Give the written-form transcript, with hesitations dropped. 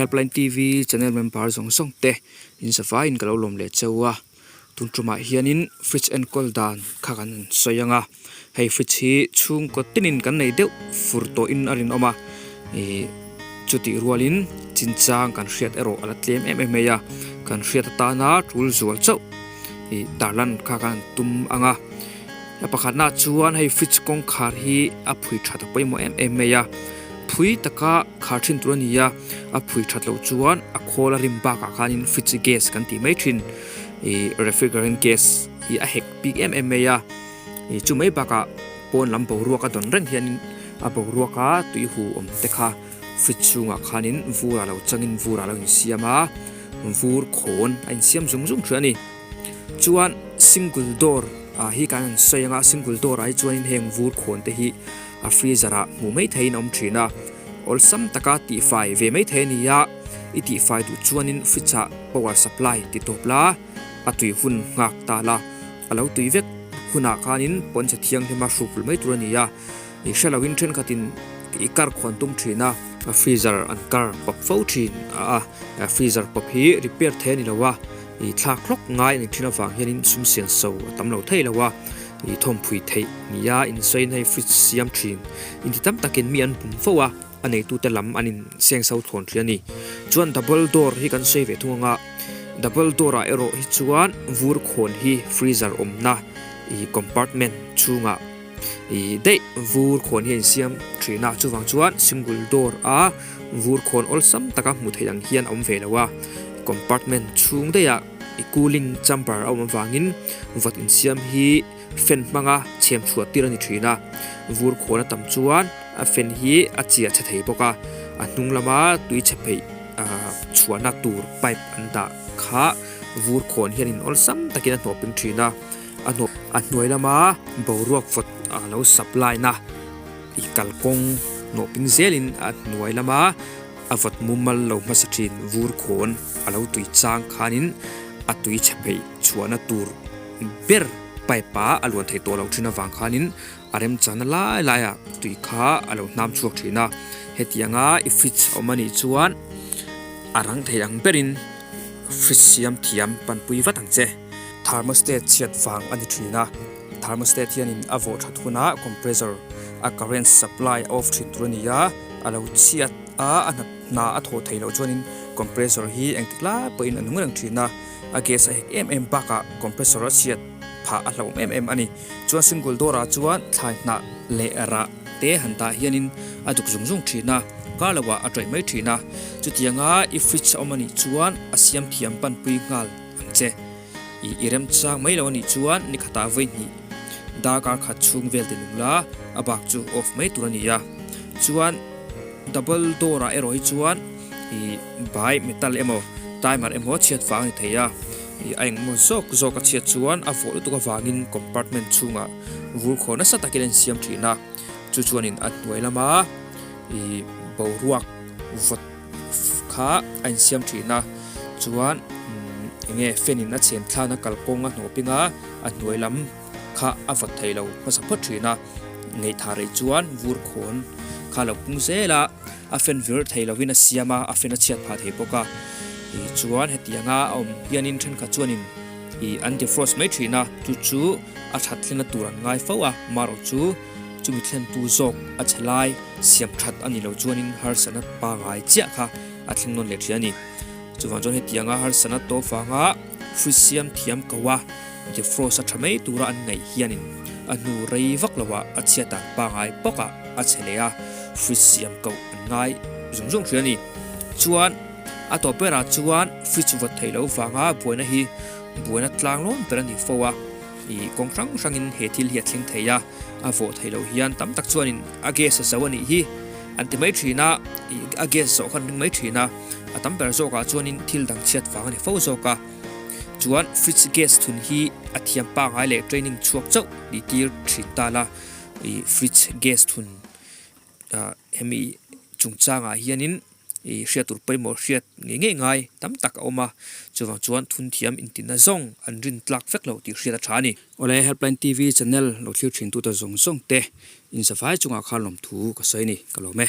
Helpline TV channel member zawng zawng te in zavaiin ka lo lawm leh cheu a, tun tumah hianin fridge enkawl dan kha kan sawi ang a, hei fridge hi chhungkaw tinin kan nei deuh fur tawhin a rinawm a, ih chutih rualin chinchang kan hriat erawh a la tlem em em mai a, kan hriat atana tul zual chauh ih tarlan kha kan tum ang a. A pakhatna chuan hei fridge kawngkhar hi a phui that a pawimawh em em mai a, phui taka khar thin tur a ni a, a phui that loh chuan a khawl a rim bakah khanin fridge gas kan tih mai thin ih refrigerant gas hi a hek bik em em mai a, ih chu mai bakah pawn lam boruak a dawn reng hianin a boruaka tui hu awm te kha fridge chhungah khanin vur ah lo changin vur ah lo insiam a, vur khawn a insiam zung zung thin a ni. Chuan single door ah hi kan han sawi anga single door ah hi chuanin heng vur khawn te hi a freezer ah hmuh mai theihin a awm thin a, awlsam taka tihfai ve mai thei a ni a, i tihfai duh chuanin fridge ah power supply ti tawp la a tui hun nghak ta la, a lo tui vek hunah khanin pawnchhe thianghlima hruk hul mai tur a ni a. I hre loin thenkhatin i kar khawn tum thin a, freezer an kar pawp fo thin a, freezer pawp hi repair thei a ni lo a, i thlak hlawk ngai a ni thin avang hianin sum sian so a tam lo thei lo a, i thawmphui theih nia insawiin hei fridge siam thin inti tam takin mi an bum fo a, a neitute lam an in seng so thlawn thin a ni. Chuan double door hi kan sawi ve thung anga, double door ah erawh hi chuan vur khawn hi freezer awmna i compartment chhungah Ih daih vur khawn hi a insiam thin a chuvang chuan single door a vur khawn awlsam taka hmuh theih ang hian a awm ve lo a compartment chhung daih ah ih cooling chamber a awm avangin vawt insiam hi fan hmanga chhem chhuah tir a ni thin a vur khawn a tam chuan a fan hi a chiah chhe thei bawk a a hnung lama tui chhe pheih ah chhuahna tur pipe an dah kha vur khawn hian in awlsam takin a hnawh ping thin a. A hnawh a hnuai lama boruak vawt a lo supply na ih kalkawng hnawh ping zelin a hnuai lama a vawt mumal lo hmasa thin vur khawn a lo tui chang khanin a tui chhe pheih chhuahna tur ber pipe ah a luan thei tawh loh thin avang khanin a remchana lai laiah tui kha a lo hnam chhuak thin a hetianga i fridge a awm anih chuan a rang thei ang berin fridge siam thiam panpui vat ang che. Thermostat chhiat vang a ni thin a, thermostat hianin a vawh that hunah compressor a current supply a off thin tur a ni a, a lo chhiat a, a hna hna a thawh theih loh chuanin compressor hi engtik lai pawhin a nung reng thin a, a gas a hek em em bakah compressor a chhiat phah a hlauhawm em em a ni. Chuan single door ah chuan thlai hnah leh rah te han tah hianin a duk zung zung thin a, kar loah a tawih mai thin a, chutianga i fridge a awm a nih chuan a siam thiam panpui nghal. ang che. I i remchang mai lo anih chuan ni khatah vawi hnih darkar khat chhung vel ti nung la, a bak chu off mai tur a ni a. Chuan double door ah erawh hi chuan i bai metal emaw timer emaw chhiat vang a ni thei a. I a engmaw zawk zawk a chhiat chuan a vawh lutuk avangin compartment chhungah vur khaw nasa takin a insiam thin a. Chu chuanin a hnuai lama i boruak vawt kha a insiam thin a chuan enge fan in a chhen thlan a kalkawng a hnawh ping a a hnuai lam kha a vawt thei lo hmasa phawt thin a ngaihthah rei chuan vur khawn kha lo pung zel a a fan vir thei lo in a siam a a fan a chhiat phah thei bawk a ih chuan hetianga a awm hianin thenkhat chuanin ih an defrost mai thin a chu chu a that thleng na tur an ngai fo a marawh chu. Chumi thlentu zawk a chhe lai siam that a nih loh chuanin harsatna pangai chiah kha a thleng nawn leh thin a ni. Chuvang chuan hetianga harsatna tawp vanga fridge siam thiam ko a, defrost a tha mai tura an ngaih hianin a hnu rei vak loah a chhiat dan pangai bawkah a chhe leh a, fridge siam koh an ngai zung zung thin a ni. Chuan a tawp berah chuan fridge vawt theih loh vanga buaina hi buaina tlang lawm ber a ni fo a. Ih kawng hrang hrangin he thil hi a thleng thei a, a vawh theih loh hian tam tak chuanin a gas a zo a nih hi an ti mai thin a, ih a gas zawh khan ring mai thin a, a tam ber zawkah chuanin thil dang chhiat vang a ni fo zawk a. Chuan fridge gas thun hi a thiam pangai leh training chhuak chauh ni tir thin ta la, ih fridge gas thun ah hemi chungchangah hianin. Ih hriat tur pawimawh hriat ngei ngei ngai tam tak a awm a, chuvang chuan thunthiam intinna zawng an rin tlak vek lo tih hriat a tha a ni. Awle Helpline TV channel lo thlir thin tute zawng zawng te in safai chungah khan lawmthu ka sawi a ni, ka lawm e.